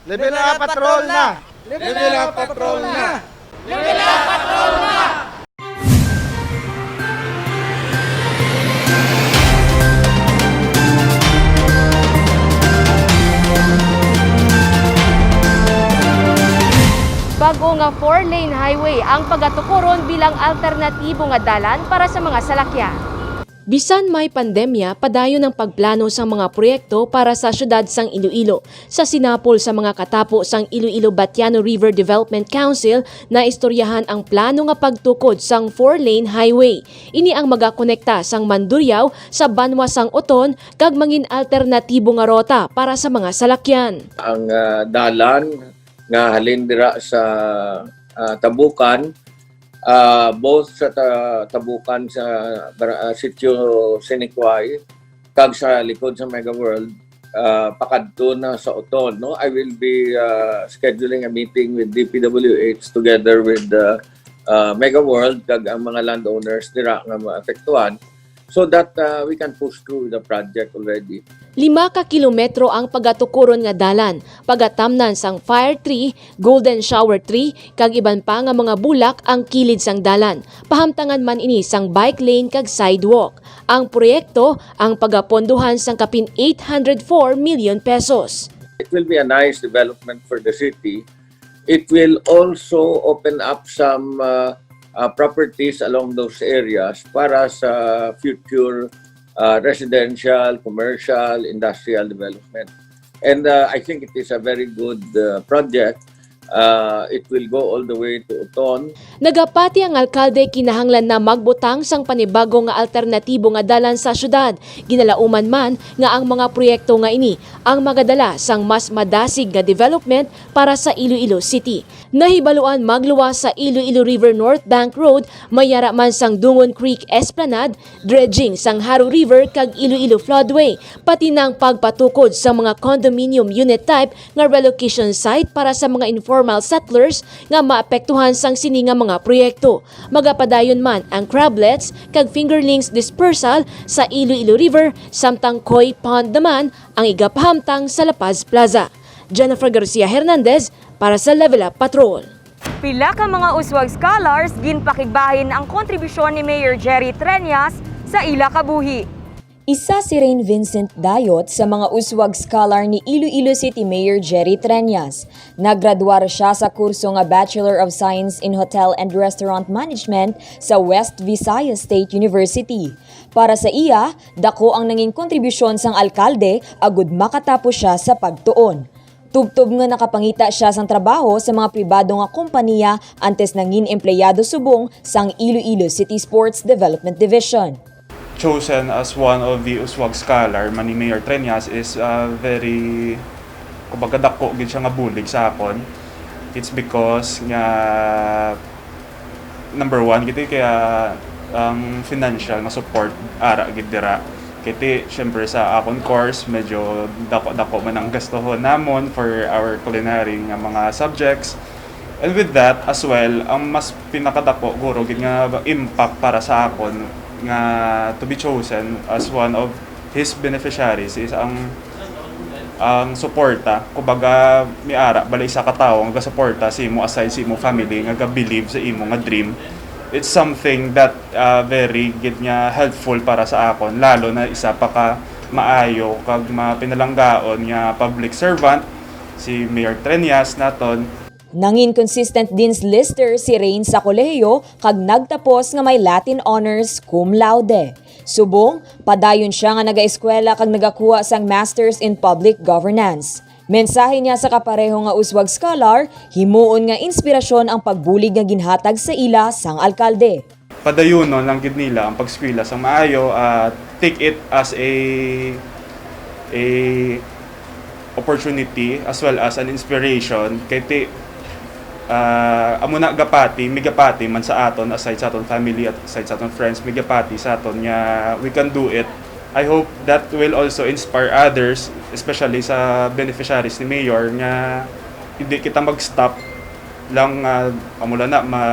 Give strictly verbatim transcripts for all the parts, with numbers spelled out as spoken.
Level up, patrol na! Level up, patrol na! Bag-o nga four-lane highway ang pagatukuron bilang alternatibo nga dalan para sa mga salakyan. Bisan may pandemya, padayon ang pagplano sang mga proyekto para sa siyudad sang Iloilo. Sa sinapol sa mga katapo sang Iloilo Batiano River Development Council, naistoryahan ang plano nga pagtukod sang four-lane highway. Ini ang magakonekta sang Mandurriao sa banwa sang Oton kag mangin alternatibo nga rota para sa mga salakyan. Ang ah, dalan nga halin dira sa ah, Tabukan, ah, both sa ta- Tabukan sa bar- ah, Sitio Sinikway kag sa likod sa Mega World, ah, pakadto na sa Oton, no? I will be ah, scheduling a meeting with D P W H together with the ah, Mega World kag ang mga landowners dira nga maapektuhan, so that ah, we can push through the project already. Lima ka kilometro ang pagatukuron nga dalan, pagatamnan sang fire tree, golden shower tree, kag iban pa nga mga bulak ang kilid sang dalan. Pahamtangan man ini sang bike lane kag sidewalk. Ang proyekto ang pagapondohan sang kapin eight hundred four million pesos. It will be a nice development for the city. It will also open up some uh, uh, properties along those areas para sa future uh, residential, commercial, industrial development. And uh, I think it is a very good uh, project. Uh, it will go all the way to Oton. Nagapati ang alkalde kinahanglan na magbutang sang panibago nga alternatibo nga dalan sa syudad. Ginalauman man nga ang mga proyekto nga ini ang magadala sang mas madasig nga development para sa Iloilo City. Nahibaluan magluwas sa Iloilo River North Bank Road, may yara man sang Dungon Creek Esplanade, dredging sang Jaro River kag Iloilo Floodway, pati na ang pagpatukod sa mga condominium unit type nga relocation site para sa mga informal settlers nga maapektuhan sang sini nga mga proyekto. Magapadayon man ang crablets kag fingerlings dispersal sa Iloilo River, samtang koi pond naman ang igapahamtang sa La Paz Plaza. Jennifer Garcia Hernandez para sa Level Up Patrol. Pila ka mga uswag scholars ginpakigbahin ang kontribusyon ni Mayor Jerry Treñas sa ila kabuhi. Isa si Rain Vincent Dayot sa mga uswag scholar ni Iloilo City Mayor Jerry Treñas. Naggraduar siya sa kurso nga Bachelor of Science in Hotel and Restaurant Management sa West Visayas State University. Para sa iya, dako ang nanging kontribusyon sang alkalde agud makatapos siya sa pagtuon. Tubtob nga nakapangita sia sang trabaho sa mga pribado nga kompaniya antes nangin empleyado subong sang Iloilo City Sports Development Division. Chosen as one of the Uswag Scholar man ni Mayor Treñas is uh, very, kumbaga, dako gid siya nga bulig sa akon. It's because nga number one, gid kaya ang financial nga support ara gid dira. Kay ti, syempre, sa akon course, medyo dako-dako man ang gastuhon namon for our culinary nga mga subjects. And with that as well, ang mas pinakadako guro gid nga impact para sa akon nga to be chosen as one of his beneficiaries is ang ang suporta, kumbaga, may ara bala isa ka tawo nga gasuporta sa imo aside sa imo family nga ga-believe sa imo nga dream. It's something that uh, very gid nga helpful para sa akon, lalo na isa pa ka maayo kag mapinalanggaon nga public servant si Mayor Treñas naton. Nangin consistent Dean's Lister si Rain sa kolehiyo kag nagtapos nga may Latin Honors cum laude. Subong, padayon sia nga nagaeskwela kag nagakuha sang Masters in Public Governance. Mensahe niya sa kapareho nga uswag scholar, himuon nga inspirasyon ang pagbulig nga ginhatag sa ila sang alkalde. Padayunon lang gid nila ang pagskwela sa maayo, ah, take it as a a opportunity as well as an inspiration kay ti ah, amo na gapati, migapati man sa aton aside sa aton family at aside sa aton friends, migapati sa aton nga we can do it. I hope that will also inspire others, especially sa beneficiaries ni Mayor, nga hindi kita mag-stop lang nga amo lang na ma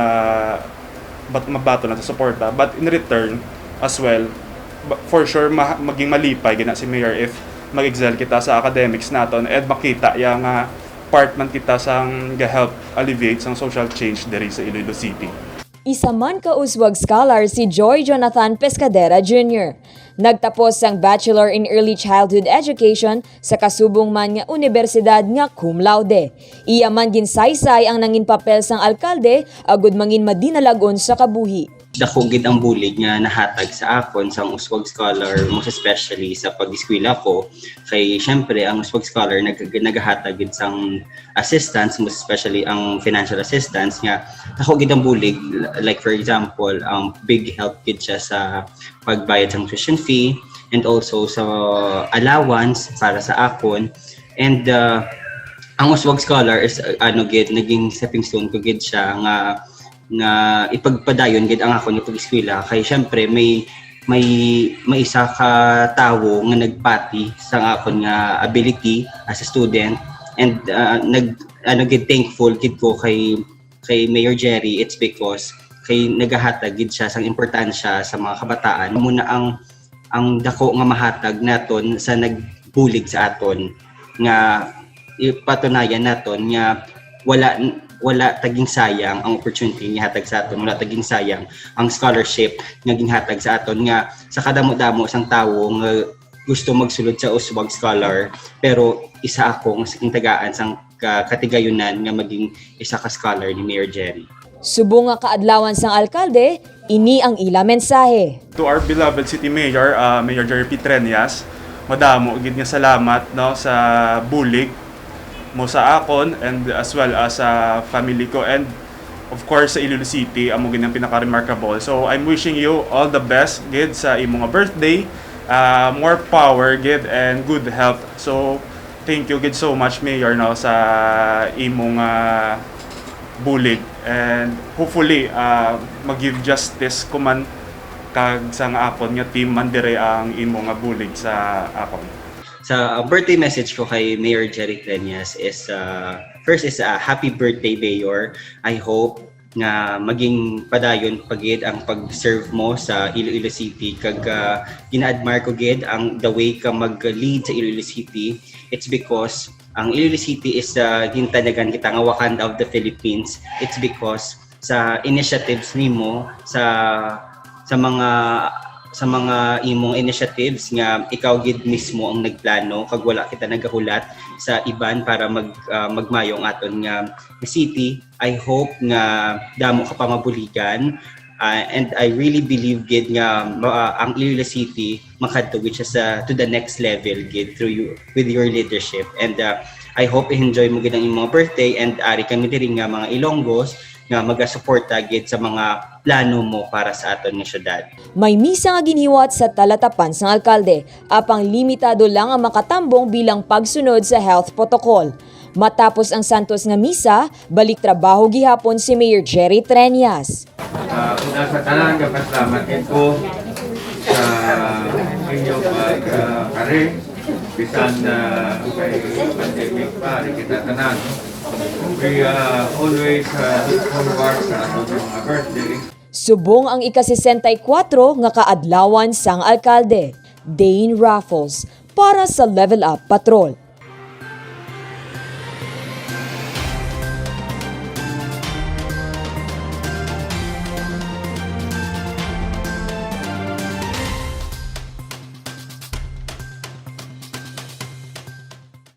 bat mabaton lang sa suporta, but in return as well, ba- for sure ma- maging malipay gina si Mayor if mag-excel kita sa academics naton and makita ya nga Part man kita sang ga-help alleviate sang social change diri sa Iloilo City. Isa man ka uswag scholar si Joy Jonathan Pescadera Junior. Nagtapos sang Bachelor in Early Childhood Education sa kasubong man nga unibersidad nga cum laude. Iya man ginsaysay ang nangin papel sang alkalde agud mangin madinalag-on sa kabuhi. Dako gid ang bulig nga nahatag sa akon sang uswag scholar, most especially sa pag-eskwela ko. Kay syempre ang uswag scholar nag nagahatag gid sang assistance, most especially ang financial assistance nga dako gid ang bulig. Like for example, ang big help gid siya sa pagbayad sang tuition fee and also sa allowance para sa akon. And uh, ang uswag scholar is uh, ano gid naging stepping stone ko gid siya nga nga ipagpadayon gid ang akon nga pag-eskwela kay syempre may may may isa ka tawo nga nagpati sa akon nga ability as a student and uh, nag ano gid thankful gid ko kay kay Mayor Jerry. It's because kay nagahatag gid siya sang importansya sa mga kabataan. Muna ang ang dako nga mahatag naton sa nagbulig sa aton nga ipatunayan naton nga wala wala taging sayang ang opportunity nga hatag sa aton, wala taging sayang ang scholarship nga ginhatag sa aton nga sa kadamo-damo sang tawo nga gusto magsulod sa uswag scholar pero isa ako nga sa gintagaan sang ka katigayunan nga maging isa ka scholar ni Mayor Jerry. Subong nga kaadlawan sang alkalde, ini ang ila mensahe. To our beloved city mayor, uh, Mayor Jerry P. Treñas, madamo gid nga salamat no sa bulig mo sa akon and as well as sa family ko and of course sa Iloilo City amo gid ang pinaka remarkable. So I'm wishing you all the best gid sa imo nga birthday. Uh, more power gid and good health. So thank you gid so much Mayor no sa imo nga bulig and hopefully uh, mag-give justice ko man kag sang akon nga team man dire ang imo nga bulig sa akon. Sa uh, birthday message ko kay Mayor Jerry Treñas is uh, first is uh, happy birthday Mayor. I hope nga maging padayon pa gid ang pag-serve mo sa Iloilo City kag uh, gina-admire ko gid ang the way ka mag-lead sa Iloilo City. It's because ang Iloilo City is uh, gintanyagan kita nga Wakanda of the Philippines. It's because sa initiatives nimo sa sa mga sa mga imong initiatives nga ikaw gid mismo ang nagplano kag wala kita nagahulat sa iban para mag uh, magmayo ang aton nga city. I hope nga damo ka pa mabuligan uh, and I really believe gid nga uh, ang Iloilo City makadto gid siya sa to the next level gid through you with your leadership and uh, I hope i-enjoy mo gid ang imong birthday and ari kami diri nga mga Ilonggos nga magasuporta gid sa mga plano mo para sa aton nga syudad. May misa nga ginhiwat sa talatapan sang alkalde, apang limitado lang ang makatambong bilang pagsunod sa health protocol. Matapos ang santos nga misa, balik trabaho gihapon si Mayor Jerry Treñas. Uh, una sa tanan, kapasalamat ko sa inyong pagkari. Bisan na kay pandemic pa, di kita tanan. We uh, always uh, look forward sa ato nga mga birthday. Subong ang ika-sesenta y kuwatro nga kaadlawan sang alkalde, Dane Raffles, para sa Level Up Patrol.